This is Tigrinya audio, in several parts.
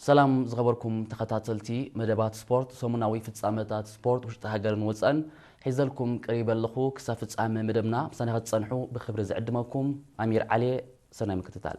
ሰላም ዝኸበርኩም ተኸታተልቲ መደባት ስፖርት፣ ሰሙናዊ ፍጻመታት ስፖርት ውሽጢ ሃገርን ወጻእን ሒዘልኩም ቀሪበ ኣለኹ። ክሳብ ፍጻመ መደብና ምሳና ክትጸንሑ ብኽብሪ ዝዕድመኩም ኣሚር ዓሊ። ሰናይ ምክትታል።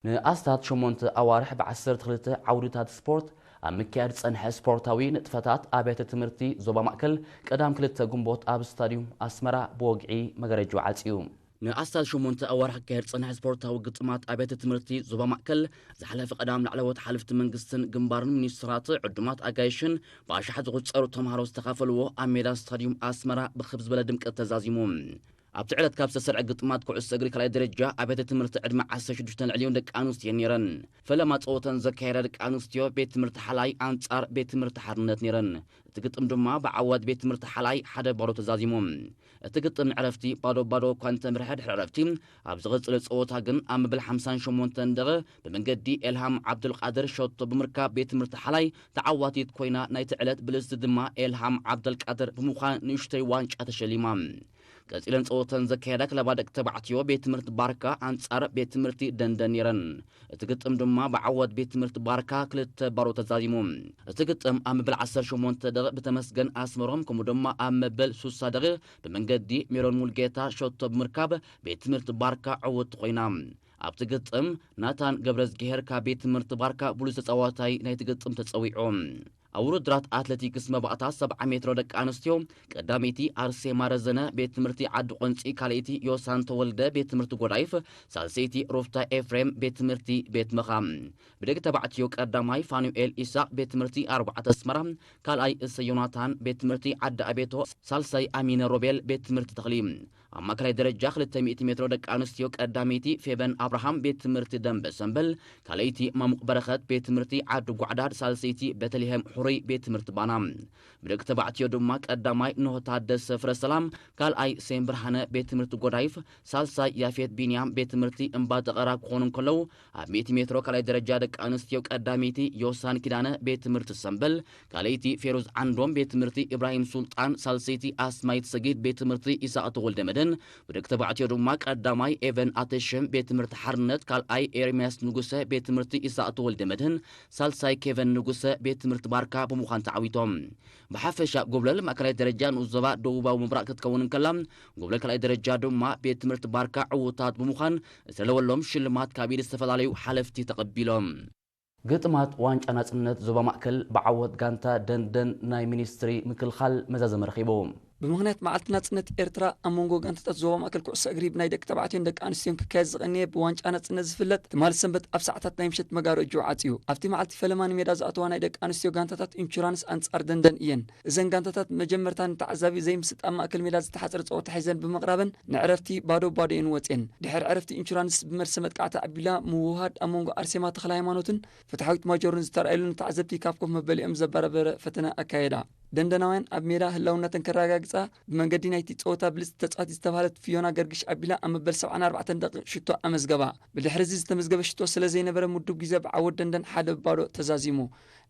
ንኣስታት ሸሞንተ ኣዋርሕ ብ12 ዓውድታት ስፖርት ኣብ ምክያድ ዝጸንሐ ስፖርታዊ ንጥፈታት ኣብያተ ትምህርቲ ዞባ ማእከል ቀዳም ክልተ ግንቦት ኣብ ስታድዩም ኣስመራ ብወግዒ መጋረጃ ዓጽዩ። ንኣስታት ሸሞንተ ኣዋርሕ ክካየድ ዝጸንሐ ስፖርታዊ ግጥማት ኣብያተ ትምህርቲ ዞባ ማእከል ዝሓለፈ ቀዳም ላዕለዎት ሓለፍቲ መንግስትን ግንባርን ሚኒስትራት ዕዱማት ኣጋይሽን ብኣሽሓት ዝቑጸሩ ተምሃሮ ዝተኻፈልዎ ኣብ ሜዳ ስታድዩም ኣስመራ ብኽብ ዝበለ ድምቀት ተዛዚሙ። ኣብቲ ዕለት ካብ ዝተሰርዐ ግጥማት ኩዕሶ እግሪ ካልኣይ ደረጃ ኣብያተ ትምህርቲ ዕድመ ዓሰርተ ሽዱሽተ ንልዕሊኡን ደቂ ኣንስትዮ ነይረን። ፈለማ ጸወተን ዘካየዳ ደቂ ኣንስትዮ ቤት ትምህርቲ ሓላይ ኣንጻር ቤት ትምህርቲ ሓርነት ነይረን። እቲ ግጥም ድማ ብዓወት ቤት ትምህርቲ ሓላይ ሓደ ባዶ ተዛዚሙ። እቲ ግጥም ንዕረፍቲ ባዶ ባዶ እኳ እንተምርሐ፣ ድሕሪ ዕረፍቲ ኣብ ዝቐጸለ ጸወታ ግን ኣብ መበል ሓምሳን ሸሞንተን ደቂቕ ብመንገዲ ኤልሃም ዓብዱልቃድር ሸቶ ብምርካብ ቤት ትምህርቲ ሓላይ ተዓዋቲት ኮይና፣ ናይቲ ዕለት ብልጽቲ ድማ ኤልሃም ዓብደልቃድር ብምዃን ንእሽተይ ዋንጫ ተሸሊማ። ቀጺለን ጸወተን ዘካየዳ ክለባት ደቂ ተባዕትዮ ቤት ትምህርቲ ባርካ ኣንጻር ቤት ትምህርቲ ደንደን ነይረን። እቲ ግጥም ድማ ብዓወት ቤት ትምህርቲ ባርካ ክልተ ባዶ ተዛዚሙ። እቲ ግጥም ኣብ መበል ዓሰርተ ሸሞንተ ደቂቕ ብተመስገን ኣስመሮም፣ ከምኡ ድማ ኣብ መበል ሱሳ ደቂቕ ብመንገዲ ሜሮን ሙልጌታ ሸቶ ብምርካብ ቤት ትምህርቲ ባርካ ዕውት ኮይና። ኣብቲ ግጥም ናታን ገብረዝግሄር ካብ ቤት ትምህርቲ ባርካ ብሉጽ ተጻዋታይ ናይቲ ግጥም ተጸዊዑ። ኣብ ውድድራት ኣትሌቲክስ መባእታ ሰብዓ ሜትሮ ደቂ ኣንስትዮ ቀዳመይቲ ኣርሴማ ረዘነ ቤት ትምህርቲ ዓዲ ቆንጺ፣ ካልኣይቲ ዮሳን ተወልደ ቤት ትምህርቲ ጎዳይፍ፣ ሳልሰይቲ ሩፍታ ኤፍሬም ቤት ትምህርቲ ቤት መኻ። ብደቂ ተባዕትዮ ቀዳማይ ፋኑኤል ኢሳቅ ቤት ትምህርቲ ኣርባዕተ ኣስመራ፣ ካልኣይ እሰይ ዮናታን ቤት ትምህርቲ ዓዲ ኣቤቶ፣ ሳልሳይ ኣሚነ ሮቤል ቤት ትምህርቲ ተኽሊ። ኣብ ማእከላይ ደረጃ ክልተ ሚእቲ ሜትሮ ደቂ ኣንስትዮ ቀዳመይቲ ፌበን ኣብርሃም ቤት ትምህርቲ ደንበ ሰምበል፣ ካልኣይቲ ማሙቅ በረኸት ቤት ትምህርቲ ዓዲ ጓዕዳድ፣ ሳልሰይቲ ቤተልሔም ሕሩይ ቤት ትምህርቲ ባና። ብደቂ ተባዕትዮ ድማ ቀዳማይ ኖህ ታደሰ ፍረ ሰላም፣ ካልኣይ ሴም ብርሃነ ቤት ትምህርቲ ጎዳይፍ፣ ሳልሳይ ያፌት ቢንያም ቤት ትምህርቲ እምባ ጠቐራ ክኾኑ እንከለዉ፣ ኣብ ሚእቲ ሜትሮ ካልኣይ ደረጃ ደቂ ኣንስትዮ ቀዳመይቲ ዮሳን ኪዳነ ቤት ትምህርቲ ሰምበል፣ ካልኣይቲ ፌሩዝ ዓንዶም ቤት ትምህርቲ ኢብራሂም ሱልጣን፣ ሳልሰይቲ ኣስማይት ሰጊድ ቤት ትምህርቲ ኢሳቅ ተወልደ መድህን፣ ብደቂ ተባዕትዮ ድማ ቀዳማይ ኤቨን ኣተሸም ቤት ትምህርቲ ሓርነት፣ ካልኣይ ኤርሚያስ ንጉሰ ቤት ትምህርቲ ኢሳቅ ተወልደ መድህን፣ ሳልሳይ ኬቨን ንጉሰ ቤት ትምህርቲ ባርካ ብምዃን ተዓዊቶም። ብሓፈሻ ጎብለል ማእከላይ ደረጃ ንኡስ ዞባ ደቡባዊ ምብራቕ ክትከውን እንከላ፣ ጎብለል ካልኣይ ደረጃ ድማ ቤት ትምህርቲ ባርካ ዕዉታት ብምዃን ዝተለወሎም ሽልማት ካብ ኢድ ዝተፈላለዩ ሓለፍቲ ተቐቢሎም። ግጥማት ዋንጫ ናጽነት ዞባ ማእከል ብዓወት ጋንታ ደንደን ናይ ሚኒስትሪ ምክልኻል መዛዘሚ ረኺቡ። ብምኽንያት መዓልቲ ናጽነት ኤርትራ ኣብ መንጎ ጋንታታት ዞባ ማእከል ኩዕሶ እግሪ ብናይ ደቂ ተባዕትዮን ደቂ ኣንስትዮን ክካየድ ዝቐነየ ብዋንጫ ናጽነት ዝፍለጥ ትማሊ ሰንበት ኣብ ሰዓታት ናይ ምሸት መጋረጅኡ ዓጽዩ። ኣብቲ መዓልቲ ፈለማ ንሜዳ ዝኣተዋ ናይ ደቂ ኣንስትዮ ጋንታታት ኢንሹራንስ ኣንጻር ደንደን እየን። እዘን ጋንታታት መጀመርታ ንተዓዛቢ ዘይምስጥ ኣብ ማእከል ሜዳ ዝተሓጽረ ጸወታ ሒዘን ብምቕራበን ንዕረፍቲ ባዶ ባዶ እየን ወጽየን። ድሕሪ ዕረፍቲ ኢንሹራንስ ብመልሰ መጥቃዕቲ ኣቢላ ምውህሃድ ኣብ መንጎ ኣርሴማ ተኽለ ሃይማኖትን ፍትሓዊት ማጆርን ዝተራእየሉ ንተዓዘብቲ ካብ ኮፍ መበሊኦም ዘበራበረ ፈተነ ኣካየዳ። ደንደናውያን ኣብ ሜዳ ህላውነተን ከረጋግጻ ብመንገዲ ናይቲ ጸወታ ብልጽቲ ተጻዋቲት ዝተባህለት ፊዮና ገርግሽ ኣቢላ ኣብ መበል ሰብዓን ኣርባዕተን ደቂቕ ሽቶ ኣመዝገባ። ብድሕሪ እዚ ዝተመዝገበ ሽቶ ስለ ዘይነበረ ምዱብ ግዜ ብዓወት ደንደን ሓደ ባዶ ተዛዚሙ።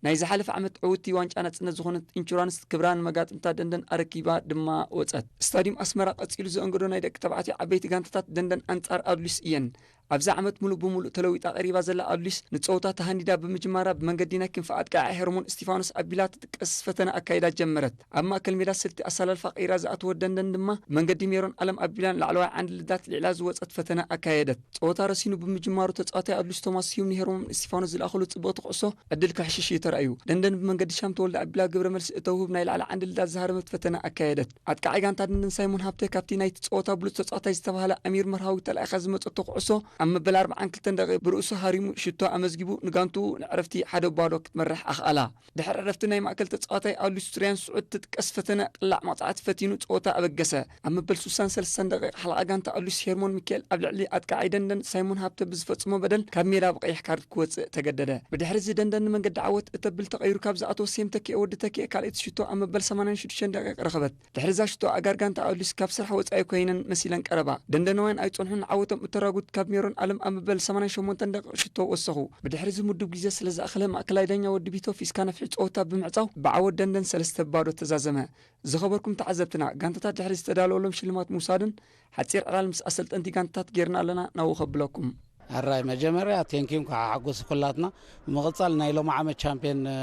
ናይ ዝሓለፈ ዓመት ዕውቲ ዋንጫ ናጽነት ዝኾነት ኢንሹራንስ ክብራ ንመጋጥምታ ደንደን ኣረኪባ ድማ ወጸት። ስታድዩም ኣስመራ ቀጺሉ ዘእንግዶ ናይ ደቂ ተባዕትዮ ዓበይቲ ጋንታታት ደንደን ኣንጻር ኣዱሊስ እየን። ኣብዚ ዓመት ሙሉእ ብሙሉእ ተለዊጣ ቀሪባ ዘላ ኣዱሊስ ንጸወታ ተሃንዲዳ ብምጅማራ ብመንገዲ ናይ ክንፊ ኣጥቃዒ ሄርሞን እስቲፋኖስ ኣቢላ ትጥቀስ ፈተነ ኣካይዳ ጀመረት። ኣብ ማእከል ሜዳ ስልቲ ኣሰላልፋ ቀይራ ዝኣተወት ደንደን ድማ ብመንገዲ ሜሮን ኣለም ኣቢላ ንላዕለዋይ ዓንዲ ልዳት ልዒላ ዝወጸት ፈተነ ኣካየደት። ጸወታ ረሲኑ ብምጅማሩ ተጻዋታይ ኣዱሊስ ቶማስ ስዩም ንሄርሞን እስቲፋኖስ ዝለኣኸሉ ጽብቕቲ ኩዕሶ ዕድል ከሕሽሽ እዩ ተራእዩ። ደንደን ብመንገዲ ሻም ተወልደ ኣቢላ ግብረ መልሲ እተውህብ ናይ ላዕሊ ዓንዲ ልዳት ዝሃረመት ፈተነ ኣካየደት። ኣጥቃዓይ ጋንታ ደንደን ሳይሞን ሃብተ ካብቲ ናይቲ ጸወታ ብሉጽ ተጻዋታይ ዝተባህለ ኣሚር መርሃዊ ተላኢኻ ዝመጸቶ ኩዕሶ ኣብ መበል ኣርብዓን ክልተን ደቂቕ ብርእሱ ሃሪሙ ሽቶ ኣመዝጊቡ ንጋንትኡ ንዕረፍቲ ሓደ ባዶ ክትመርሕ ኣኽኣላ። ድሕሪ ዕረፍቲ ናይ ማእከል ተጻዋታይ ኣሉስ ሱርያን ስዑድ ትጥቀስ ፈተነ ቅላዕ መቕጻዕቲ ፈቲኑ ጸወታ ኣበገሰ። ኣብ መበል ሱሳን ሰለስተን ደቂቕ ሓለቓ ጋንታ ኣሉስ ሄርሞን ሚካኤል ኣብ ልዕሊ ኣጥቃዓይ ደንደን ሳይሞን ሃብተ ብዝፈጽሞ በደል ካብ ሜዳ ብቐይሕ ካርድ ክወጽእ ተገደደ። ብድሕሪ እዚ ደንደን ንመንገዲ ዓወት ተብል ተቐይሩ ካብ ዝኣተወ ሴም ተኪኤ ወዲ ተኪኤ ካልኣይቲ ሽቶ ኣብ መበል ሰማንያን ሽዱሽተን ደቂቕ ረኸበት። ድሕሪ እዛ ሽቶ ኣጋር ጋንታ ኣዱሊስ ካብ ስራሕ ወጻኢ ኮይነን መሲለን ቀረባ። ደንደነውያን ኣይጸንሑን፣ ዓወቶም እተራጉት ካብ ሜሮን ኣለም ኣብ መበል ሰማንያን ሸሞንተን ደቂቕ ሽቶ ወሰኹ። ብድሕሪ እዚ ምዱብ ግዜ ስለ ዝኣኸለ ማእከላይ ዳኛ ወዲ ቢቶ ፊስካ ነፍሒ ጸወታ ብምዕጻው ብዓወት ደንደን ሰለስተ ባዶ ተዛዘመ። ዝኸበርኩም ተዓዘብትና፣ ጋንታታት ድሕሪ ዝተዳለወሎም ሽልማት ምውሳድን ሓጺር ዕላል ምስ ኣሰልጠንቲ ጋንታታት ጌርና ኣለና፣ ናብኡ ከብለኩም። ኣራይ መጀመርያ ቴንኪም ከዓ ሓጎስ ኩላትና። ብምቕጻል ናይ ሎሚ ዓመት ቻምፒዮን፣ እ፣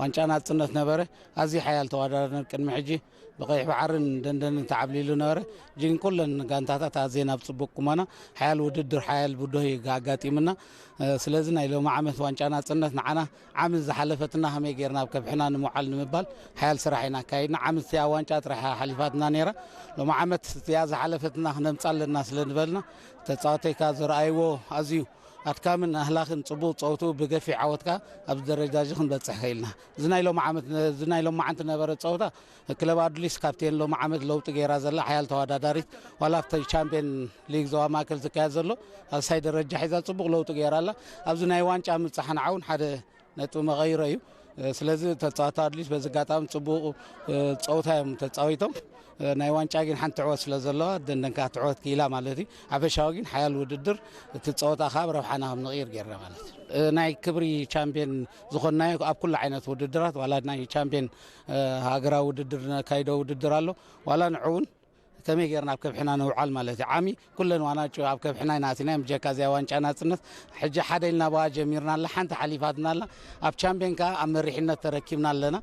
ዋንጫ ናጽነት ነበረ። ኣዝዩ ሓያል ተወዳዳሪ ቅድሚ ሕጂ ብቐይሕ ባሕርን ደንደንን ተዓብሊሉ ነበረ። ግን ኩለን ጋንታታት ኣዝየን ኣብ ጽቡቕ ቁመና ሓያል ውድድር፣ ሓያል ብድሆ እዩ ኣጋጢምና። እ፣ ስለዚ ናይ ሎሚ ዓመት ዋንጫ ናጽነት ንዓና ዓመት ዝሓለፈትና ከመይ ጌርና ኣብ ከብሕና ንምውዓል ንምባል ሓያል ስራሕ ኢና ኣካይድና። ዓመት እቲኣ ዋንጫ ጥራሕ ሓሊፋትና ነይራ። ሎሚ ዓመት እቲኣ ዝሓለፈትና ክነምጻ ኣለና ስለ ዝበልና ተጻዋተይ ከኣ ዘርኣይዎ ኣዝዩ ኣድካምን ኣህላኽን ጽቡቕ ጸውቱ ብገፊሕ ዓወትካ ኣብዚ ደረጃ እዚ ክንበጽሕ ከኢልና። እዚ ናይ ሎሚ ዓመት፣ እዚ ናይ ሎማዓንቲ ነበረ ጸወታ ክለብ ኣዱሊስ ካብቴን ሎሚ ዓመት ለውጢ ገይራ ዘላ ሓያል ተወዳዳሪት ዋላ ኣብቲ ቻምፒየን ሊግ ዞባ ማእከል ዝካየድ ዘሎ ኣብ ሳይ ደረጃ ሒዛ ጽቡቕ ለውጢ ገይራ ኣላ። ኣብዚ ናይ ዋንጫ ምብጻሕ ንዓ እውን ሓደ ነጥቢ መቐይሮ እዩ። እ፣ ስለዚ ተጻወትቲ ኣድሊስ በዚ ኣጋጣሚ ጽቡቕ፣ እ፣ ጸወታ እዮም ተጻዊቶም። እ፣ ናይ ዋንጫ ግን ሓንቲ ዕወት ስለ ዘለዋ ደንደን ከኣ ትዕወት ክኢላ ማለት እዩ። ሓፈሻዊ ግን ሓያል ውድድር፣ እቲ ጸወታ ከኣ ኣብ ረብሓና ከም ንቕይር ጌርና ማለት እዩ። እ፣ ናይ ክብሪ ቻምፒየን ዝኾንናዮ ኣብ ኩሉ ዓይነት ውድድራት፣ ዋላ ናይ ቻምፒየን፣ እ፣ ሃገራዊ ውድድር ነካይዶ ውድድር ኣሎ፣ ዋላ ንዑ እውን ከመይ ጌርና ኣብ ከብሕና ነውዓል ማለት እዩ። ዓሚ ኩለን ዋናጩ ኣብ ከብሕና ኢና ኣቲና፣ ብጀካ እዚኣ ዋንጫ ናጽነት ሕጂ ሓደ ኢልና ብኣ ጀሚርና ኣላ፣ ሓንቲ ሓሊፋትና ኣላ። ኣብ ቻምፒየን ከኣ ኣብ መሪሕነት ተረኪብና ኣለና።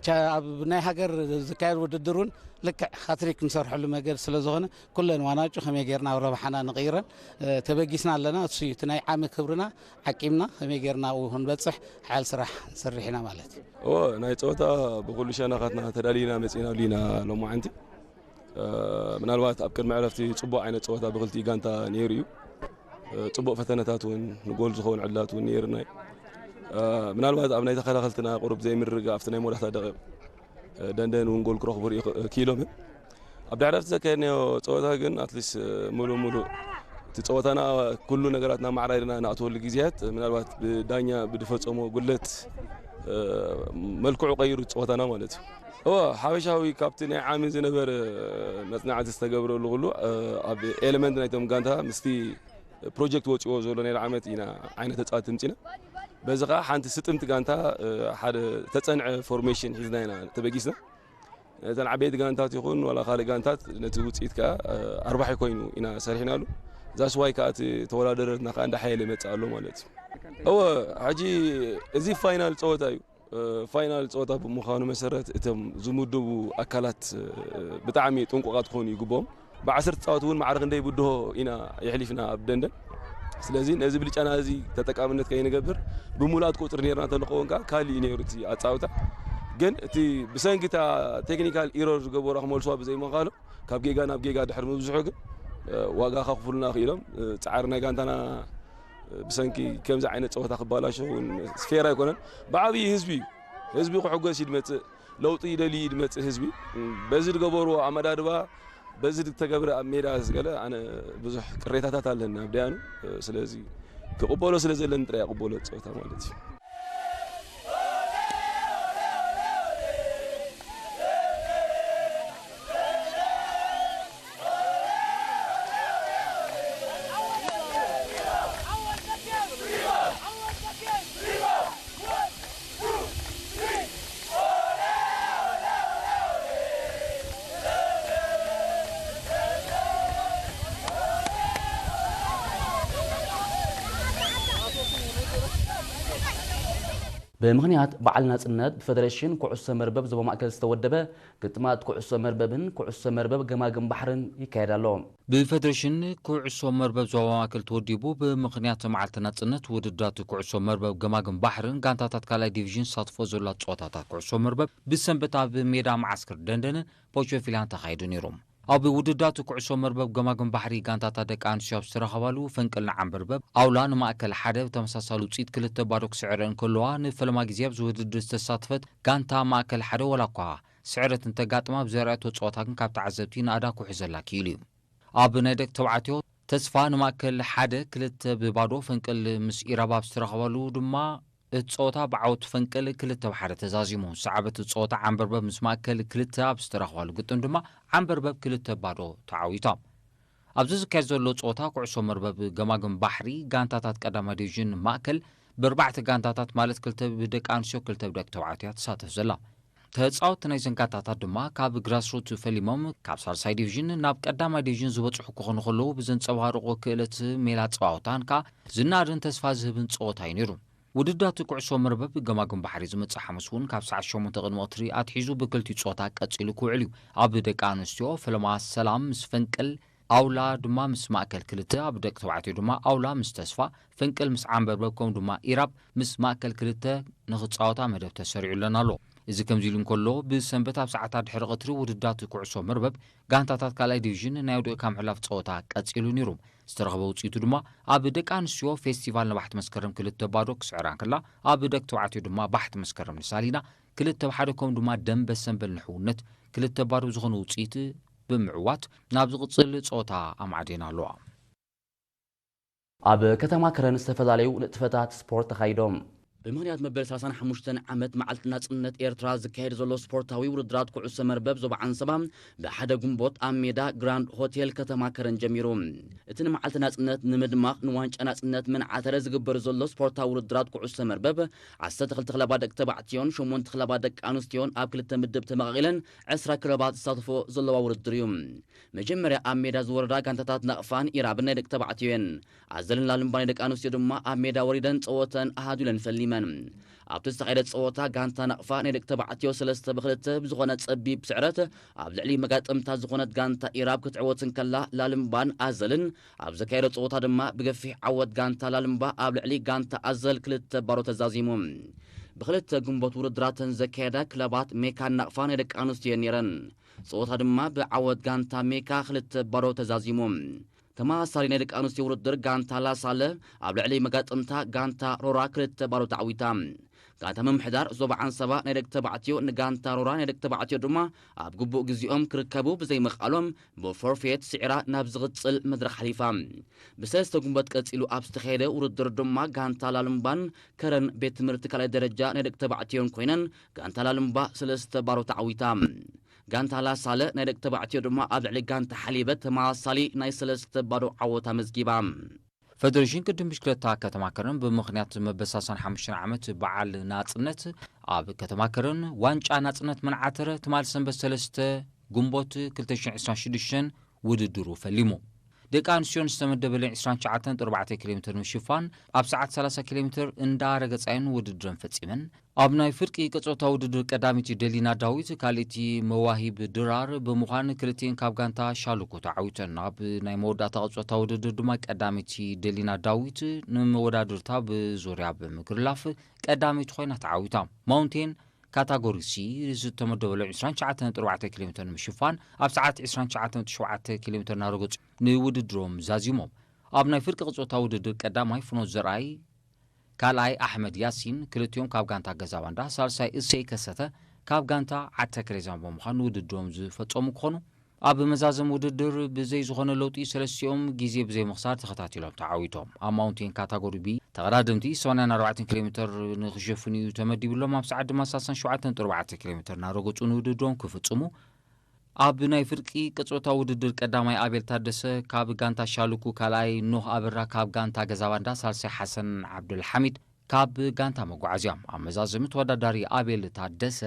ቻ-፣ ኣብ ናይ ሃገር ዝካየድ ውድድር እውን ልክዕ ሃትሪክ ንሰርሐሉ መገዲ ስለ ዝኾነ ኩለን ዋናጩ ከመይ ጌርና ኣብ ረብሓና ንቕይረን፣ እ፣ ተበጊስና ኣለና። እሱ እዩ እቲ ናይ ዓሚ ክብርና ዓቂምና ከመይ ጌርና ኣብኡ ክንበጽሕ ሓያል ስራሕ ንሰርሕ ኢና ማለት እዩ። እወ፣ ናይ ጸወታ ብኹሉ ሸነኻትና ተዳሊና መጺና ኣሉ ኢና ሎማዓንቲ። እ፣ ምናልባት ኣብ ቅድሚ ዕረፍቲ ጽቡቕ ዓይነት ጸወታ ብክልቲኡ ጋንታ ነይሩ እዩ። እ፣ ጽቡቕ ፈተነታት እውን ንጎል ዝኸውን ዕድላት እውን ነይሩና እዩ። እ፣ ምናልባት ኣብ ናይ ተኸላኸልትና ቁሩብ ዘይምርግጋእ ኣብቲ ናይ መወዳእታ ደቂቕ፣ እ፣ ደንደን እውን ጎል ክረኽቡ ርኢ-፣ ክኢሎም እዮም። ኣብ ድሕሪ ዕረፍቲ ዘካየድናዮ ጸወታ ግን ኣትሊስት፣ እ፣ ሙሉእ ሙሉእ እቲ ጸወታና ኩሉ ነገራትና ማዕራርና ንኣትወሉ ግዜያት ምናልባት ብዳኛ ብዝፈጸሞ ጉድለት፣ እ፣ መልክዑ ቀይሩ ጸወታና ማለት እዩ። እወ፣ ሓበሻዊ ካብቲ ናይ ዓሚ ዝነበረ መጽናዕቲ ዝተገብረሉ ኩሉ፣ እ፣ ኣብ ኤለመንት ናይቶም ጋንታ ምስቲ ፕሮጀክት ወጺዎ ዘሎ ናይ ዓመት ኢና ዓይነት ተጻወትቲ ምጺና። በዚ ኸኣ ሓንቲ ስጥምቲ ጋንታ፣ እ፣ ሓደ ተጸንዐ ፎርሜሽን ሒዝና ኢና ተበጊስና። እተን ዓበይቲ ጋንታት ይኹን ዋላ ካልእ ጋንታት ነቲ ውጽኢት ከኣ፣ እ፣ ኣርባሒ ኮይኑ ኢና ሰሪሕናሉ። ዛስ ዋይ ከኣ እቲ ተወዳደረትና ከኣ እንዳሓየለ ይመጽእ ኣሎ ማለት እዩ። እወ፣ ሕጂ እዚ ፋይናል ጸወታ እዩ። እ፣ ፋይናል ጸወታ ብምዃኑ መሰረት እቶም ዝምድቡ ኣካላት፣ እ፣ ብጣዕሚ ጥንቁቓት ክኾኑ ይግብኦም። ብዓሰርተ ጻወት እውን ማዕረ ክንደይ ብድሆ ኢና የሕሊፍና ኣብ ደንደን። ስለዚ ነዚ ብልጫና እዚ ተጠቃምነት ከይንገብር ብምሉኣት ቁጽሪ ነይርና እንተንኸውን ከኣ ካልእ እዩ ነይሩ እቲ ኣጻውታ። ግን እቲ ብሰንኪ እታ ቴክኒካል ኢረር ዝገበሩዋ ክመልሱዋ ብዘይምኽኣሎም ካብ ጌጋ ናብ ጌጋ ድሕሪ ምብዝሑ ግን፣ እ፣ ዋጋ ከኽፍሉና ክኢሎም። እ፣ ጻዕሪ ናይ ጋንታና፣ እ፣ ብሰንኪ ከምዚ ዓይነት ጸወታ ክባላሾ እውን ፌር ኣይኮነን። ብዓብዪ ህዝቢ እዩ። ህዝቢ ክሕጎስ እዩ ዝመጽእ፣ ለውጢ ይደሊ እዩ ዝመጽእ ህዝቢ። እ፣ በዚ ዝገበርዎ ኣመዳድባ፣ በዚ ዝተገብረ ኣብ ሜዳ ዝገለ ኣነ ብዙሕ ቅሬታታት ኣለኒ ኣብ ደያኑ። እ፣ ስለዚ ክቕበሎ ስለ ዘለኒ ጥራይ እቕበሎ ጸወታ ማለት እዩ። ብምኽንያት በዓል ናጽነት ብፈደረሽን ኩዕሶ መርበብ ዞባ ማእከል ዝተወደበ ግጥማት ኩዕሶ መርበብን ኩዕሶ መርበብ ገማግም ባሕርን ይካየድ ኣሎ። ብፈደረሽን ኩዕሶ መርበብ ዞባ ማእከል ተወዲቡ ብምኽንያት መዓልቲ ናጽነት ውድድራት ኩዕሶ መርበብ ገማግም ባሕርን ጋንታታት ካልኣይ ዲቪዥን ዝሳትፎ ዘላ ጸወታታት ኩዕሶ መርበብ ብሰንበት ኣብ ሜዳ መዓስከር ደንደንን ፖቾፊላን ተኻይዱ ነይሩ። ኣብ ውድድራት ኩዕሶ መርበብ ገማግም ባሕሪ ጋንታታት ደቂ ኣንስትዮ ኣብ ዝተረኸባሉ ፈንቅል ንዓንበርበብ ኣውላ ንማእከል ሓደ ብተመሳሳሊ ውጽኢት ክልተ ባዶ ክስዕረ እንከለዋ ንፈለማ ግዜ ኣብዚ ውድድር ዝተሳተፈት ጋንታ ማእከል ሓደ ዋላ እኳ ስዕረት እንተጋጥማ ኣብ ዘርኣየቶ ጸወታ ግን ካብ ተዓዘብቲ ናእዳ ክውሕዘላ ክኢሉ እዩ። ኣብ ናይ ደቂ ተባዕትዮ ተስፋ ንማእከል ሓደ ክልተ ብባዶ ፈንቅል ምስ ኢራብ ኣብ ዝተረኸባሉ ድማ እቲ ጸወታ ብዓወት ፈንቅል ክልተ ብ ሓደ ተዛዚሙ። ዝሰዓበት ጸወታ ዓንበርበብ ምስ ማእከል ክልተ ኣብ ዝተራኽባሉ ግጥም ድማ ዓንበርበብ ክልተ ብ ባዶ ተዓዊታ። ኣብዚ ዝካየድ ዘሎ ጸወታ ኩዕሶ መርበብ ገማግም ባሕሪ፣ ጋንታታት ቀዳማይ ዲቪዥን ማእከል ብኣርባዕተ ጋንታታት፣ ማለት ክልተ ብደቂ ኣንስትዮ ክልተ ብደቂ ተባዕትዮ እያ ትሳተፍ ዘላ። ተጻወትቲ ናይዘን ጋንታታት ድማ ካብ ግራስሩት ፈሊሞም ካብ ሳልሳይ ዲቪዥን ናብ ቀዳማይ ዲቪዥን ዝበጽሑ ክኾኑ ከለዉ፣ ብዘንጸባርቖ ክእለት ሜላ ጸዋውታን ከኣ ዝናድን ተስፋ ዝህብን ጸወታ እዩ ነይሩ። ውድዳት ኩዕሶ መርበብ ገማግም ባሕሪ ዝመጽእ ሓሙስ እውን ካብ ሰዓት ሸሞንተ ቅድሚ ቀትሪ ኣትሒዙ ብክልቲኡ ጸወታ ቀጺሉ ክውዕል እዩ። ኣብ ደቂ ኣንስትዮ ፈለማ ሰላም ምስ ፈንቅል፣ ኣውላ ድማ ምስ ማእከል ክልተ፣ ኣብ ደቂ ተባዕትዮ ድማ ኣውላ ምስ ተስፋ፣ ፈንቅል ምስ ዓንበርበብ፣ ከምኡ ድማ ኢራብ ምስ ማእከል ክልተ ንኽጻወታ መደብ ተሰሪዑለን ኣሎ። እዚ ከምዚ ኢሉ እንከሎ፣ ብሰንበት ኣብ ሰዓታት ድሕሪ ቀትሪ ውድዳት ኩዕሶ መርበብ ጋንታታት ካልኣይ ዲቪዥን ናይ ወዲቕካ ምሕላፍ ጸወታ ቀጺሉ ነይሩ። ዝተረኽበ ውጽኢቱ ድማ ኣብ ደቂ ኣንስትዮ ፌስቲቫል ነባሕቲ መስከረም ክልተ ባዶ ክስዕራ እንከላ፣ ኣብ ደቂ ተባዕትዮ ድማ ባሕቲ መስከረም ንሳሊና ክልተ ብ ሓደ፣ ከምኡ ድማ ደንበ ሰንበል ንሕውነት ክልተ ባዶ ብዝኾነ ውጽኢት ብምዕዋት ናብ ዝቕጽል ጸወታ ኣማዕዴን ኣለዋ። ኣብ ከተማ ከረን ዝተፈላለዩ ንጥፈታት ስፖርት ተኻይዶም። ብምኽንያት መበል ሰላሳን ሓሙሽተን ዓመት መዓልቲ ናጽነት ኤርትራ ዝካየድ ዘሎ ስፖርታዊ ውድድራት ኩዕሶ መርበብ ዞባ ዓንሰባ ብሓደ ግንቦት ኣብ ሜዳ ግራንድ ሆቴል ከተማ ከረን ጀሚሩ። እቲ ንመዓልቲ ናጽነት ንምድማቕ ንዋንጫ ናጽነት መናዓተረ ዝግበር ዘሎ ስፖርታዊ ውድድራት ኩዕሶ መርበብ ዓሰርተ ክልተ ክለባት ደቂ ተባዕትዮን ሸሞንተ ክለባት ደቂ ኣንስትዮን ኣብ ክልተ ምድብ ተመቓቒለን ዕስራ ክለባት ዝሳተፎ ዘለዋ ውድድር እዩ። መጀመርያ ኣብ ሜዳ ዝወረዳ ጋንታታት ናቕፋን ኢራብን ናይ ደቂ ተባዕትዮ እየን። ኣዘልን ላልምባ ናይ ደቂ ኣንስትዮ ድማ ኣብ ሜዳ ወሪደን ጸወተን ኣሃዱ ኢለን ፈሊመን። ኣብቲ ዝተኻየደ ጸወታ ጋንታ ናቕፋ ናይ ደቂ ተባዕትዮ ሰለስተ ብክልተ ብዝኾነ ጸቢብ ስዕረት ኣብ ልዕሊ መጋጥምታ ዝኾነት ጋንታ ኢራብ ክትዕወት እንከላ፣ ላልምባን ኣዘልን ኣብ ዘካየዶ ጸወታ ድማ ብገፊሕ ዓወት ጋንታ ላልምባ ኣብ ልዕሊ ጋንታ ኣዘል ክልተ ባዶ ተዛዚሙ። ብክልተ ግንቦት ውድድራተን ዘካየዳ ክለባት ሜካን ናቕፋ ናይ ደቂ ኣንስትዮ እየን ነይረን። ጸወታ ድማ ብዓወት ጋንታ ሜካ ክልተ ባዶ ተዛዚሙ። ተመሳሳሊ ናይ ደቂ ኣንስትዮ ውድድር ጋንታ ላሳለ ኣብ ልዕሊ መጋጥምታ ጋንታ ሮራ ክልተ ባዶ ተዓዊታ። ጋንታ ምምሕዳር ዞባ ዓንሰባ ናይ ደቂ ተባዕትዮ ንጋንታ ሮራ ናይ ደቂ ተባዕትዮ ድማ ኣብ ግቡእ ግዜኦም ክርከቡ ብዘይምኽኣሎም ብፎርፌት ስዒራ ናብ ዝቕጽል መድረኽ ሓሊፋ። ብሰለስተ ጉንበት ቀጺሉ ኣብ ዝተኻየደ ውድድር ድማ ጋንታ ላልምባን ከረን ቤት ትምህርቲ ካልኣይ ደረጃ ናይ ደቂ ተባዕትዮን ኮይነን ጋንታ ላልምባ ሰለስተ ባዶ ተዓዊታ። ጋንታ ላሳለ ናይ ደቂ ተባዕትዮ ድማ ኣብ ልዕሊ ጋንታ ሓሊበት ተመሳሳሊ ናይ ሰለስተ ባዶ ዓወት ኣመዝጊባ። ፈደሬሽን ቅድም ብሽክለታ ከተማ ከረን ብምኽንያት መበል ሰላሳን ሓሙሽተን ዓመት በዓል ናጽነት ኣብ ከተማ ከረን ዋንጫ ናጽነት መናዓተረ ትማል ሰንበት ሰለስተ ግንቦት ክልተ ሽሕን ዕስራን ሽዱሽተን ውድድሩ ፈሊሙ። ደቂ ኣንስትዮን ዝተመደበለን ዕስራን ትሽዓተን ነጥቢ ኣርባዕተ ኪሎ ሜትር ንምሽፋን ኣብ ሰዓት ሰላሳ ኪሎ ሜትር እንዳረገጻየን ውድድረን ፈጺመን። ኣብ ናይ ፍርቂ ቅጾታ ውድድር ቀዳሚቲ ደሊና ዳዊት፣ ካልእቲ መዋሂብ ድራር ብምዃን ክልቲኤን ካብ ጋንታ ሻልኩ ተዓዊተን። ኣብ ናይ መወዳእታ ቅጾታ ውድድር ድማ ቀዳሚቲ ደሊና ዳዊት ንመወዳድርታ ብዙርያ ብምግርላፍ ቀዳሚት ኮይና ተዓዊታ። ማውንቴን ካታጎሪ ሲ ዝተመደበሉ ዕስራን ትሽዓተን ነጥቢ ኣርባዕተ ኪሎ ሜትር ንምሽፋን ኣብ ሰዓት ዕስራን ትሽዓተን ነጥቢ ሸውዓተ ኪሎ ሜትር እናረገጹ ንውድድሮም ዛዚሞም። ኣብ ናይ ፍርቂ ቅጾታ ውድድር ቀዳማይ ፍኖት ዘርኣይ፣ ካልኣይ ኣሕመድ ያሲን፣ ክልቲኦም ካብ ጋንታ ገዛ ባንዳ፣ ሳልሳይ እሰይ ከሰተ ካብ ጋንታ ዓዲ ተከለ ዛምቦ ብምዃን ውድድሮም ዝፈጸሙ ክኾኑ፣ ኣብ መዛዘም ውድድር ብዘይ ዝኾነ ለውጢ ሰለስቲኦም ግዜ ብዘይ ምኽሳር ተኸታቲሎም ተዓዊቶም። ኣብ ማውንቴን ካታጎሪ ቢ ተቐዳደምቲ ሰማንያን ኣርባዕተን ኪሎ ሜትር ንኽሸፍኑ እዩ ተመዲብሎም። ኣብ ሰዓት ድማ ሰላሳን ሸውዓተን ነጥቢ ኣርባዕተ ኪሎ ሜትር እናረገጹ ንውድድሮም ክፍጽሙ፣ ኣብ ናይ ፍርቂ ቅጾታ ውድድር ቀዳማይ ኣቤል ታደሰ ካብ ጋንታ ሻልኩ፣ ካልኣይ ኖህ ኣበራ ካብ ጋንታ ገዛባንዳ፣ ሳልሳይ ሓሰን ዓብዱልሓሚድ ካብ ጋንታ መጓዓዝያ። ኣብ መዛዘሚ ተወዳዳሪ ኣቤል ታደሰ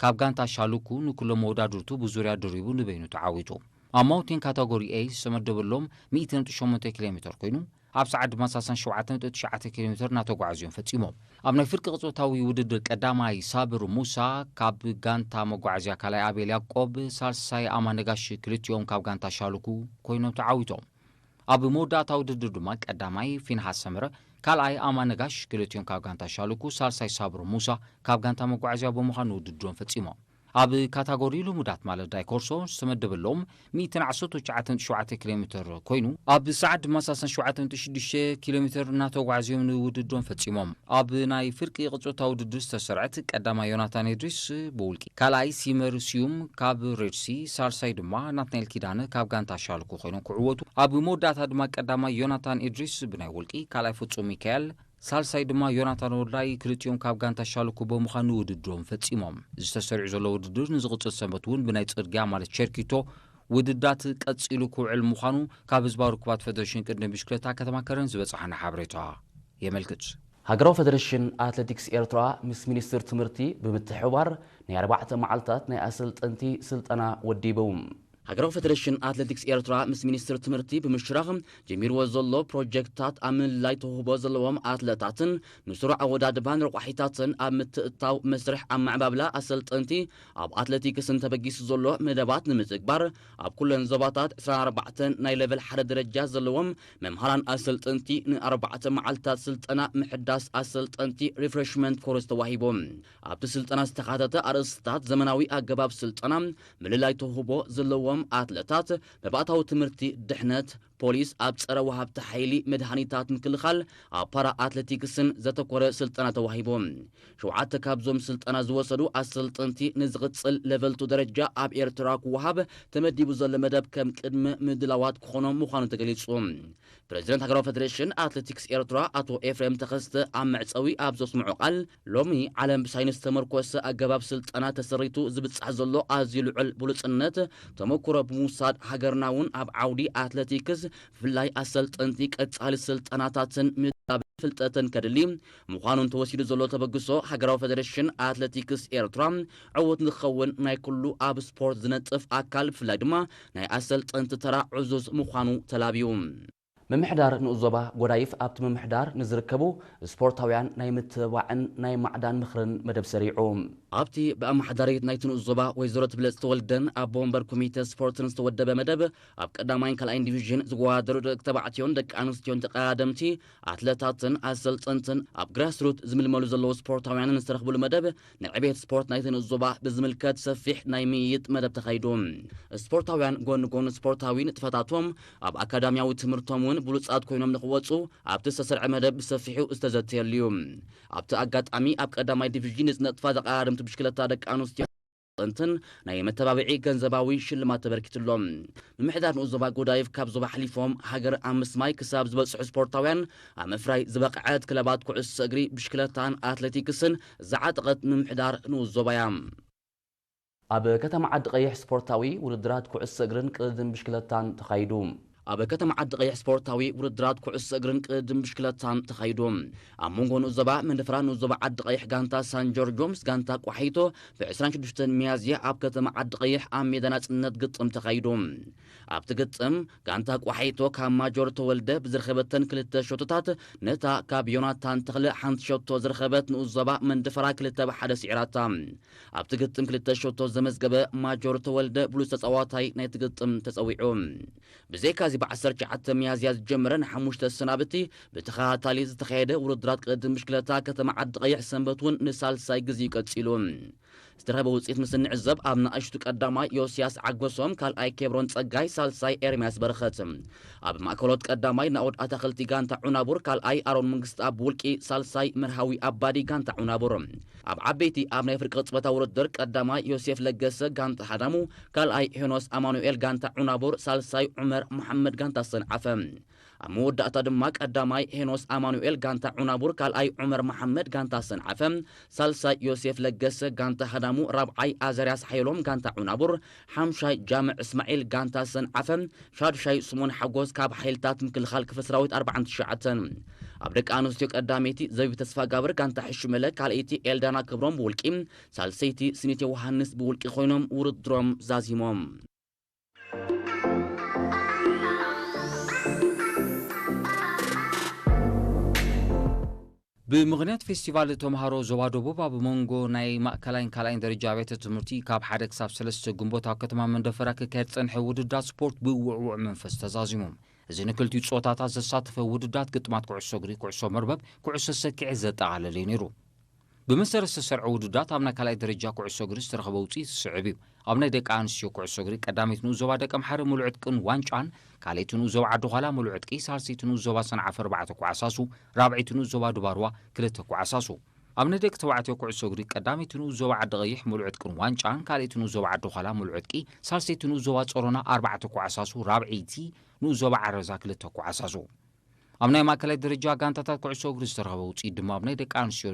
ካብ ጋንታ ሻልኩ ንኩሎም መወዳድርቱ ብዙርያ ድሪቡ ንበይኑ ተዓዊቱ። ኣብ ማውንቴን ካታጎሪ ኤ ዝተመደበሎም ሚእቲ ነጥቢ ሸሞንተ ኪሎ ሜትር ኮይኑ፣ ኣብ ሰዓት ድማ ሰላሳን ሸውዓተን ነጥቢ ትሽዓተ ኪሎ ሜትር እናተጓዓዙ እዮም ፈጺሞም። ኣብ ናይ ፍርቂ ቅጾታዊ ውድድር ቀዳማይ ሳብር ሙሳ ካብ ጋንታ መጓዓዝያ፣ ካልኣይ ኣቤል ያዕቆብ፣ ሳልሳይ ኣማነጋሽ ክልቲኦም ካብ ጋንታ ሻልኩ ኮይኖም ተዓዊቶም። ኣብ መወዳእታ ውድድር ድማ ቀዳማይ ፊንሃስ ሰመረ፣ ካልኣይ ኣማነጋሽ ክልቲኦም ካብ ጋንታ ሻልኩ፣ ሳልሳይ ሳብር ሙሳ ካብ ጋንታ መጓዓዝያ ብምዃን ውድድሮም ፈጺሞም። ኣብ ካታጎሪ ልሙዳት ማለት ዳይኮርሶ ዝተመደበሎም ሚእትን ዓሰርተ ትሽዓተን ነጥቢ ሸውዓተ ኪሎ ሜትር ኮይኑ፣ ኣብ ሰዓት ድማ ሰላሳን ሸውዓተን ነጥቢ ሽዱሽተ ኪሎ ሜትር እናተጓዓዙ እዮም ንውድድሮም ፈጺሞም። ኣብ ናይ ፍርቂ ቅጾታ ውድድር ዝተሰርዐት ቀዳማይ ዮናታን ኢድሪስ ብውልቂ፣ ካልኣይ ሲመር ስዩም ካብ ሬድሲ፣ ሳልሳይ ድማ ናትናኤል ኪዳነ ካብ ጋንታ ሻልኩ ኮይኖም ክዕወቱ፣ ኣብ መወዳእታ ድማ ቀዳማይ ዮናታን ኢድሪስ ብናይ ውልቂ፣ ካልኣይ ፍጹም ሚካኤል ሳልሳይ ድማ ዮናታን ወልዳይ፣ ክልቲኦም ካብ ጋንታ ሻለኩ ብምዃን ውድድሮም ፈጺሞም። እዚ ተሰሪዑ ዘሎ ውድድር ንዝቕጽል ሰንበት እውን ብናይ ጽርግያ ማለት ቸርኪቶ ውድዳት ቀጺሉ ክውዕል ምዃኑ ካብ ህዝባዊ ርክባት ፌደሬሽን ቅድድም ብሽክለታ ከተማ ከረን ዝበጽሓና ሓበሬታ የመልክት። ሃገራዊ ፌደሬሽን ኣትሌቲክስ ኤርትራ ምስ ሚኒስትር ትምህርቲ ብምትሕብባር ናይ ኣርባዕተ መዓልታት ናይ ኣሰልጠንቲ ስልጠና ወዲቡ። ሃገራዊ ፌደሬሽን ኣትሌቲክስ ኤርትራ ምስ ሚኒስትር ትምህርቲ ብምሽራኽ ጀሚርዎ ዘሎ ፕሮጀክትታት ኣብ ምልላይ ተውህቦ ዘለዎም ኣትለታትን ንስሩዕ ኣወዳድባን ረቋሒታትን ኣብ ምትእትታው መስርሕ ኣመዓባብላ ኣሰልጠንቲ ኣብ ኣትሌቲክስን ተበጊሱ ዘሎ መደባት ንምትግባር ኣብ ኩለን ዞባታት ዕስራን ኣርባዕተን ናይ ሌቨል ሓደ ደረጃ ዘለዎም መምሃራን ኣሰልጠንቲ ንኣርባዕተ መዓልታት ስልጠና ምሕዳስ ኣሰልጠንቲ ሪፍሬሽመንት ኮርስ ተዋሂቦም። ኣብቲ ስልጠና ዝተኻተተ ኣርእስትታት ዘመናዊ ኣገባብ ስልጠና፣ ምልላይ ተውህቦ ዘለዎም ኣትለታት፣ መባእታዊ ትምህርቲ ድሕነት፣ ፖሊስ ኣብ ጸረ ወሃብቲ ሓይሊ መድሃኒታት ምክልኻል፣ ኣብ ፓራ ኣትሌቲክስን ዘተኮረ ስልጠና ተዋሂቡ። ሸውዓተ ካብዞም ስልጠና ዝወሰዱ ኣሰልጠንቲ ንዝቕጽል ሌቨል ቱ ደረጃ ኣብ ኤርትራ ክወሃብ ተመዲቡ ዘሎ መደብ ከም ቅድመ ምድላዋት ክኾኖም ምዃኑ ተገሊጹ። ፕረዚደንት ሃገራዊ ፌደሬሽን ኣትሌቲክስ ኤርትራ ኣቶ ኤፍሬም ተኸስተ ኣብ መዕጸዊ ኣብ ዘስምዖ ቃል፣ ሎሚ ዓለም ብሳይንስ ዝተመርኮሰ ኣገባብ ስልጠና ተሰሪቱ ዝብጻሕ ዘሎ ኣዝዩ ልዑል ብሉጽነት ተመኩሮ ብምውሳድ፣ ሃገርና እውን ኣብ ዓውዲ ኣትሌቲክስ ብፍላይ ኣሰልጠንቲ ቀጻሊ ስልጠናታትን ምድላብ ፍልጠትን ከድሊ ምዃኑን ተወሲዱ ዘሎ ተበግሶ ሃገራዊ ፌደሬሽን ኣትሌቲክስ ኤርትራ ዕዉት ንክኸውን ናይ ኩሉ ኣብ ስፖርት ዝነጥፍ ኣካል ብፍላይ ድማ ናይ ኣሰልጠንቲ ተራ ዕዙዝ ምዃኑ ተላብዩ። ምምሕዳር ንኡስ ዞባ ጎዳይፍ ኣብቲ ምምሕዳር ንዝርከቡ ስፖርታውያን ናይ ምትብባዕን ናይ ማዕዳን ምኽርን መደብ ሰሪዑ። ኣብቲ ብኣመሓዳሪት ናይቲ ንኡስ ዞባ ወይዘሮ ትብለጽ ተወልደን ኣቦ ወንበር ኮሚተ ስፖርትን ዝተወደበ መደብ፣ ኣብ ቀዳማይን ካልኣይን ዲቪዥን ዝወዳደሩ ደቂ ተባዕትዮን ደቂ ኣንስትዮን ተቐዳደምቲ ኣትለታትን ኣሰልጠንትን ኣብ ግራስሩት ዝምልመሉ ዘለዉ ስፖርታውያንን ዝተረኽብሉ መደብ፣ ንዕቤት ስፖርት ናይቲ ንኡስ ዞባ ብዝምልከት ሰፊሕ ናይ ምይይጥ መደብ ተኻይዱ። ስፖርታውያን ጎኒ ጎኒ ስፖርታዊ ንጥፈታቶም፣ ኣብ ኣካዳሚያዊ ትምህርቶም እውን ብሉጻት ኮይኖም ንኽወጹ ኣብቲ ዝተሰርዐ መደብ ብሰፊሑ ዝተዘተየሉ እዩ። ኣብቲ ኣጋጣሚ ኣብ ቀዳማይ ዲቪዥን ዝነጥፋ ተቐዳደምቲ ብሽክለታ ደቂ ኣንስትዮ ኣሰልጠንትን ናይ መተባብዒ ገንዘባዊ ሽልማት ተበርኪትሎም። ምምሕዳር ንኡስ ዞባ ጎዳይፍ ካብ ዞባ ሓሊፎም ሃገር ኣብ ምስማይ ክሳብ ዝበጽሑ ስፖርታውያን ኣብ ምፍራይ ዝበቕዐት ክለባት ኩዕሶ እግሪ፣ ብሽክለታን ኣትሌቲክስን ዝዓጠቐት ምምሕዳር ንኡስ ዞባ እያ። ኣብ ከተማ ዓዲ ቀይሕ ስፖርታዊ ውድድራት ኩዕሶ እግርን ቅድድም ብሽክለታን ተኻይዱ። ኣብ ከተማ ዓዲ ቀይሕ ስፖርታዊ ውድድራት ኩዕሶ እግርን ቅድድም ብሽክለታን ተኻይዱ። ኣብ መንጎ ንኡስ ዞባ መንደፈራ ንኡስ ዞባ ዓዲ ቀይሕ ጋንታ ሳን ጆርጆ ምስ ጋንታ ቋሒቶ ብ ዕስራን ሽዱሽተን ሚያዝያ ኣብ ከተማ ዓዲ ቀይሕ ኣብ ሜዳ ናጽነት ግጥም ተኻይዱ። ኣብቲ ግጥም ጋንታ ቋሒቶ ካብ ማጆር ተወልደ ብዝረኸበተን ክልተ ሸቶታት ነታ ካብ ዮናታን ተኽለ ሓንቲ ሸቶ ዝረኸበት ንኡስ ዞባ መንደፈራ ክልተ ብ ሓደ ስዒራታ። ኣብቲ ግጥም ክልተ ሸቶ ዘመዝገበ ማጆር ተወልደ ብሉጽ ተጻዋታይ ናይቲ ግጥም ተጸዊዑ። ብዘይካዚ ብ ዓሰርተ ትሽዓተ ሚያዝያ ዝጀመረ ንሓሙሽተ ሰናብቲ ብተኸታታሊ ዝተኻየደ ውድድራት ቅድድም ብሽክለታ ከተማ ዓዲ ቀይሕ ሰንበት እውን ንሳልሳይ ግዜ ቀጺሉ። ዝተረኸበ ውጽኢት ምስ እንዕዘብ፣ ኣብ ንኣሽቱ ቀዳማይ ዮስያስ ዓገሶም፣ ካልኣይ ኬብሮን ጸጋይ፣ ሳልሳይ ኤርምያስ በረኸት። ኣብ ማእከሎት ቀዳማይ ናኦድ ኣታኽልቲ ጋንታ ዑናቡር፣ ካልኣይ ኣሮን መንግስትኣብ ብውልቂ፣ ሳልሳይ መርሃዊ ኣባዲ ጋንታ ዑናቡር። ኣብ ዓበይቲ ኣብ ናይ ፍርቂ ቅጽበታዊ ውድድር ቀዳማይ ዮሴፍ ለገሰ ጋንታ ሃዳሙ፣ ካልኣይ ሄኖስ ኣማኑኤል ጋንታ ዑናቡር፣ ሳልሳይ ዑመር መሓመድ ጋንታ ሰንዓፈ። ኣብ መወዳእታ ድማ ቀዳማይ ሄኖስ ኣማኑኤል ጋንታ ዑናቡር፣ ካልኣይ ዑመር መሓመድ ጋንታ ሰንዓፈ፣ ሳልሳይ ዮሴፍ ለገሰ ጋንታ ሃዳሙ፣ ራብዓይ ኣዘርያስ ሓየሎም ጋንታ ዑናቡር፣ ሓምሻይ ጃምዕ እስማዒል ጋንታ ሰንዓፈ፣ ሻዱሻይ ስሞን ሓጎስ ካብ ሓይልታት ምክልኻል ክፍለ ሰራዊት ኣርባዓን ትሽዓተን። ኣብ ደቂ ኣንስትዮ ቀዳመይቲ ዘቢብ ተስፋጋብር ጋንታ ሕሹመለ፣ ካልኣይቲ ኤልዳና ክብሮም ብውልቂ፣ ሳልሰይቲ ስኒት ዮውሃንስ ብውልቂ ኮይኖም ውድድሮም ዛዚሞም። ብምኽንያት ፌስቲቫል ተምሃሮ ዞባ ደቡብ ኣብ መንጎ ናይ ማእከላይን ካልኣይን ደረጃ ኣብያተ ትምህርቲ ካብ ሓደ ክሳብ ሰለስተ ግንቦት ኣብ ከተማ መንደፈራ ክካየድ ዝጸንሐ ውድድራት ስፖርት ብውዕዉዕ መንፈስ ተዛዚሙ። እዚ ንክልቲኡ ጾታታት ዘሳተፈ ውድድራት ግጥማት ኩዕሶ እግሪ፣ ኩዕሶ መርበብ፣ ኩዕሶ ሰኪዐት ዘጠቓለለ እዩ ነይሩ። ብመሰረት ዝተሰርዐ ውድድራት ኣብ ናይ ካልኣይ ደረጃ ኩዕሶ እግሪ ዝተረኸበ ውጽኢት ዝስዕብ እዩ። ኣብ ናይ ደቂ ኣንስትዮ ኩዕሶ እግሪ ቀዳመይቲ ንኡስ ዞባ ደቀምሓረ ምሉዕ ዕጥቅን ዋንጫን፣ ካልኣይቲ ንኡስ ዞባ ዓዲ ዃላ ምሉዕ ዕጥቂ፣ ሳልሰይቲ ንኡስ ዞባ ሰንዓፈ ኣርባዕተ ኳዕሳሱ፣ ራብዐይቲ ንኡስ ዞባ ድባርዋ ክልተ ኳዕሳሱ። ኣብ ናይ ደቂ ተባዕትዮ ኩዕሶ እግሪ ቀዳመይቲ ንኡስ ዞባ ዓዲ ቀይሕ ምሉዕ ዕጥቅን ዋንጫን፣ ካልኣይቲ ንኡስ ዞባ ዓዲ ዃላ ምሉዕ ዕጥቂ፣ ሳልሰይቲ ንኡስ ዞባ ጾሮና ኣርባዕተ ኳዕሳሱ፣ ራብዐይቲ ንኡስ ዞባ ዓረዛ ክልተ ኳዕሳሱ። ኣብ ናይ ማእከላይ ደረጃ ጋንታታት ኩዕሶ እግሪ ዝተረኸበ ውፅኢት ድማ ኣብ ናይ ደቂ ኣንስትዮ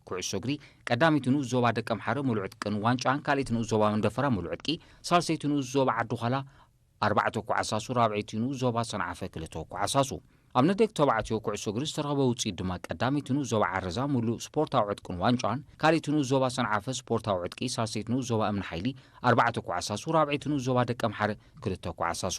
ኩዕሶ እግሪ ቀዳመይቲ ንኡስ ዞባ ደቀምሓረ ሙሉዕ ዕጥቅን ዋንጫን፣ ካልኣይቲ ንኡስ ዞባ መንደፈራ ሙሉዕ ዕጥቂ፣ ሳልሰይቲ ንኡስ ዞባ ዓዲ ዃላ ኣርባዕተ ኩዓሳሱ፣ ራብዐይቲ ንኡስ ዞባ ሰንዓፈ ክልተ ኩዓሳሱ። ኣብ ናይ ደቂ ተባዕትዮ ኩዕሶ እግሪ ዝተረኸበ ውፅኢት ድማ ቀዳመይቲ ንኡስ ዞባ ዓረዛ ሙሉእ ስፖርታዊ ዕጥቅን ዋንጫን፣ ካልኣይቲ ንኡስ ዞባ ሰንዓፈ ስፖርታዊ ዕጥቂ፣ ሳልሰይቲ ንኡስ ዞባ እምኒ ሓይሊ ኣርባዕተ ኩዓሳሱ፣ ራብዐይቲ ንኡስ ዞባ ደቀምሓረ ክልተ ኩዓሳሱ።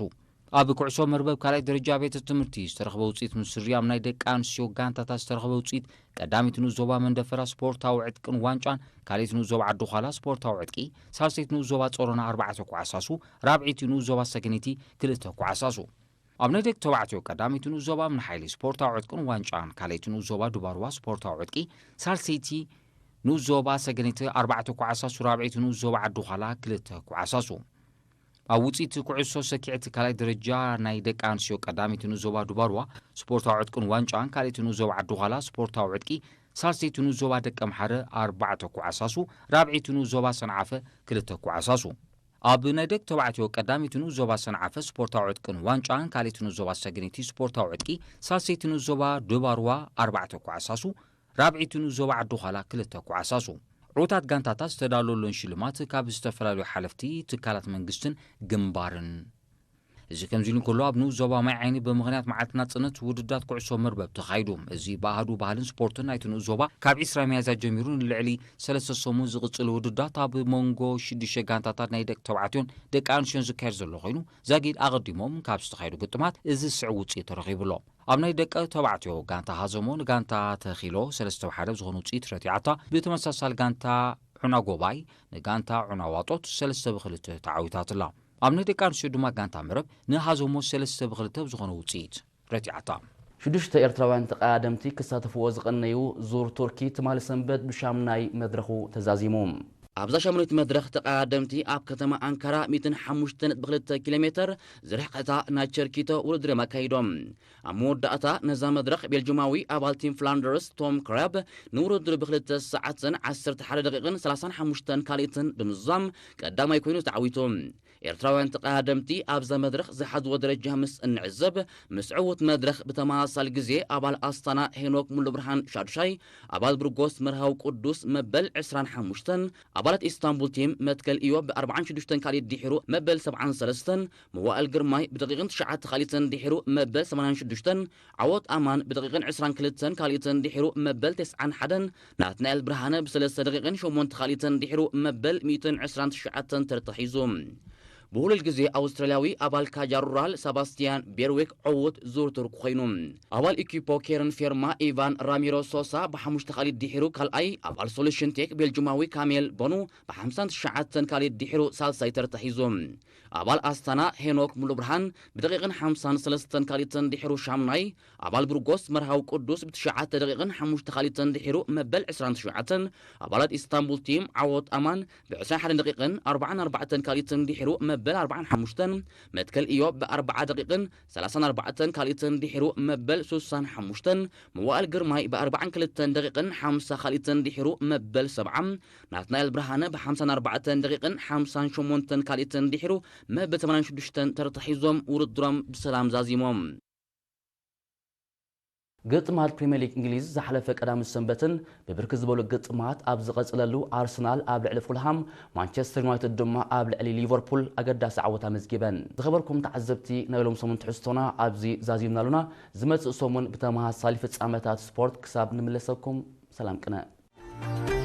ኣብ ኩዕሶ መርበብ ካልኣይ ደረጃ ቤት ትምህርቲ ዝተረኸበ ውፅኢት ምስሪ ኣብ ናይ ደቂ ኣንስትዮ ጋንታታት ዝተረኸበ ውፅኢት ቀዳመይቲ ንኡስ ዞባ መንደፈራ ስፖርታዊ ዕጥቅን ዋንጫን፣ ካልኣይቲ ንኡስ ዞባ ዓዲ ዃላ ስፖርታዊ ዕጥቂ፣ ሳልሰይቲ ንኡስ ዞባ ጾሮና ኣርባዕተ ኩዓሳሱ፣ ራብዐይቲ ንኡስ ዞባ ሰገነይቲ ክልተ ኩዓሳሱ። ኣብ ናይ ደቂ ተባዕትዮ ቀዳመይቲ ንኡስ ዞባ እምኒ ሓይሊ ስፖርታዊ ዕጥቅን ዋንጫን፣ ካልኣይቲ ንኡስ ዞባ ዱባርዋ ስፖርታዊ ዕጥቂ፣ ሳልሰይቲ ንኡስ ዞባ ሰገነይቲ ኣርባዕተ ኩዓሳሱ፣ ራብዐይቲ ንኡስ ዞባ ዓዲ ዃላ ክልተ ኩዓሳሱ። ኣብ ውፅኢት ኩዕሶ ሰኪዐት ካልኣይ ደረጃ ናይ ደቂ ኣንስትዮ ቀዳመይቲ ንኡስ ዞባ ዱባርዋ ስፖርታዊ ዕጥቅን ዋንጫን፣ ካልኣይቲ ንኡስ ዞባ ዓዲ ዃላ ስፖርታዊ ዕጥቂ፣ ሳልሰይቲ ንኡስ ዞባ ደቀምሓረ ኣርባዕተ ኩዓሳሱ፣ ራብዐይቲ ንኡስ ዞባ ሰንዓፈ ክልተ ኩዓሳሱ። ኣብ ናይ ደቂ ተባዕትዮ ቀዳመይቲ ንኡስ ዞባ ሰንዓፈ ስፖርታዊ ዕጥቅን ዋንጫን፣ ካልኣይቲ ንኡስ ዞባ ሰገነይቲ ስፖርታዊ ዕጥቂ፣ ሳልሰይቲ ንኡስ ዞባ ዱባርዋ ኣርባዕተ ኩዓሳሱ፣ ራብዐይቲ ንኡስ ዞባ ዓዲ ዃላ ክልተ ኩዓሳሱ። ዕዉታት ጋንታታት ዝተዳለወሎን ሽልማት ካብ ዝተፈላለዩ ሓለፍቲ ትካላት መንግስትን ግንባርን። እዚ ከምዚ ኢሉ እንከሎ፣ ኣብ ንኡስ ዞባ ማይ ዓይኒ ብምኽንያት መዓልቲ ናጽነት ውድዳት ኩዕሶ መርበብ ተኻይዱ። እዚ ብኣሃዱ ባህልን ስፖርትን ናይቲ ንኡስ ዞባ ካብ ዕስራ ሚያዝያ ጀሚሩ ንልዕሊ ሰለስተ ሰሙን ዝቕጽል ውድዳት ኣብ መንጎ ሽዱሽተ ጋንታታት ናይ ደቂ ተባዕትዮን ደቂ ኣንስትዮን ዝካየድ ዘሎ ኮይኑ፣ ዛጊድ ኣቐዲሞም ካብ ዝተኻየዱ ግጥማት እዚ ዝስዕብ ውጽኢት ተረኺቡ ኣሎ። ኣብ ናይ ደቂ ተባዕትዮ ጋንታ ሃዘሞ ንጋንታ ተኺሎ ሰለስተ ብሓደ ብዝኾነ ውጽኢት ረቲዓታ። ብተመሳሳሊ ጋንታ ዑና ጎባይ ንጋንታ ዑና ዋጦት ሰለስተ ብክልተ ተዓዊታትላ። ኣብ ናይ ደቂ ኣንስትዮ ድማ ጋንታ መረብ ንሃዘሞ ሰለስተ ብክልተ ብዝኾነ ውጽኢት ረቲዓታ። ሽዱሽተ ኤርትራውያን ተቐዳደምቲ ክሳተፍዎ ዝቐነዩ ዙር ቱርኪ ትማሊ ሰንበት ብሻምናይ መድረኹ ተዛዚሙ። ኣብዛ ሻምናይት መድረኽ ተቐዳደምቲ ኣብ ከተማ ኣንካራ ሚእትን ሓሙሽተን ነጥቢ ክልተ ኪሎ ሜተር ዝርሕቐታ ናይ ቸርኪቶ ውድድር እዮም ኣካይዶም። ኣብ መወዳእታ ነዛ መድረኽ ቤልጅማዊ ኣባል ቲም ፍላንደርስ ቶም ክራብ ንውድድር ብክልተ ሰዓትን ዓሰርተ ሓደ ደቂቕን ሰላሳን ሓሙሽተን ካልኢትን ብምዝዛም ቀዳማይ ኮይኑ ተዓዊቱ። ኤርትራውያን ተቐዳደምቲ ኣብዛ መድረኽ ዝሓዝዎ ደረጃ ምስ እንዕዘብ፣ ምስ ዕዉት መድረኽ ብተመሳሳሊ ግዜ ኣባል ኣስታና ሄኖክ ሙሉብርሃን ሻዱሻይ፣ ኣባል ብርጎስ መርሃዊ ቅዱስ መበል ዕስራን ሓሙሽተን፣ ኣባላት ኢስታንቡል ቲም መትከል ኢዮብ ብኣርባዓን ሽዱሽተን ካልኢት ድሒሩ መበል ሰብዓን ሰለስተን፣ መዋእል ግርማይ ብደቂቕን ትሽዓተ ካልኢትን ድሒሩ መበል ሰማንያን ሽዱሽተን፣ ዓወት ኣማን ብደቂቕን ዕስራን ክልተን ካልኢትን ድሒሩ መበል ተስዓን ሓደን፣ ናትናኤል ብርሃነ ብሰለስተ ደቂቕን ሸሞንተ ካልኢትን ድሒሩ መበል ሚእትን ዕስራን ትሽዓተን ተርታ ሒዙ። ብሁሉል ግዜ ኣውስትራልያዊ ኣባል ካጃ ሩራል ሰባስቲያን ቤርዊክ ዕዉት ዙር ቱርክ ኮይኑ። ኣባል ኢኪፖ ኬርን ፌርማ ኢቫን ራሚሮ ሶሳ ብሓሙሽተ ካልኢት ድሒሩ ካልኣይ፣ ኣባል ሶሉሽን ቴክ ቤልጅማዊ ካሜል ቦኑ ብሓምሳን ትሽዓተን ካልኢት ድሒሩ ሳልሳይ ተርታ ሒዙ። ኣባል ኣስታና ሄኖክ ሙሉብርሃን ብደቂቕን ሓምሳን ሰለስተን ካልኢትን ድሒሩ ሻምናይ፣ ኣባል ብርጎስ መርሃዊ ቅዱስ ብትሽዓተ ደቂቕን ሓሙሽተ ካልኢትን ድሒሩ መበል ዕስራን ትሽዓተን፣ ኣባላት ኢስታንቡል ቲም ዓወት ኣማን ብዕስራን ሓደን ደቂቕን ኣርባዓን ኣርባዕተን ካልኢትን ድሒሩ መበል ኣርባዓን ሓሙሽተን፣ መትከል ኢዮብ ብኣርብዓ ደቂቕን ሰላሳን ኣርባዕተን ካልኢትን ድሒሩ መበል ሱሳን ሓሙሽተን፣ መዋእል ግርማይ ብኣርባዓን ክልተን ደቂቕን ሓምሳ ካልኢትን ድሒሩ መበል ሰብዓ፣ ናትናኤል ብርሃነ ብሓምሳን ኣርባዕተን ደቂቕን ሓምሳን ሸሞንተን ካልኢትን ድሒሩ መበል ሰማንያን ሽዱሽተን ተርታ ሒዞም ውድድሮም ብሰላም ዛዚሞም። ግጥማት ፕሪምየር ሊግ እንግሊዝ ዝሓለፈ ቀዳምን ሰንበትን ብብርክት ዝበሉ ግጥማት ኣብ ዝቐጸለሉ፣ ኣርሰናል ኣብ ልዕሊ ፉልሃም፣ ማንቸስተር ዩናይትድ ድማ ኣብ ልዕሊ ሊቨርፑል ኣገዳሲ ዓወት ኣመዝጊበን። ዝኸበርኩም ተዓዘብቲ፣ ናይ ሎም ሰሙን ትሕዝቶና ኣብዚ ዛዚምና ኣሉና። ዝመጽእ ሰሙን ብተመሳሳሊ ፍጻመታት ስፖርት ክሳብ ንምለሰኩም፣ ሰላም ቅነ።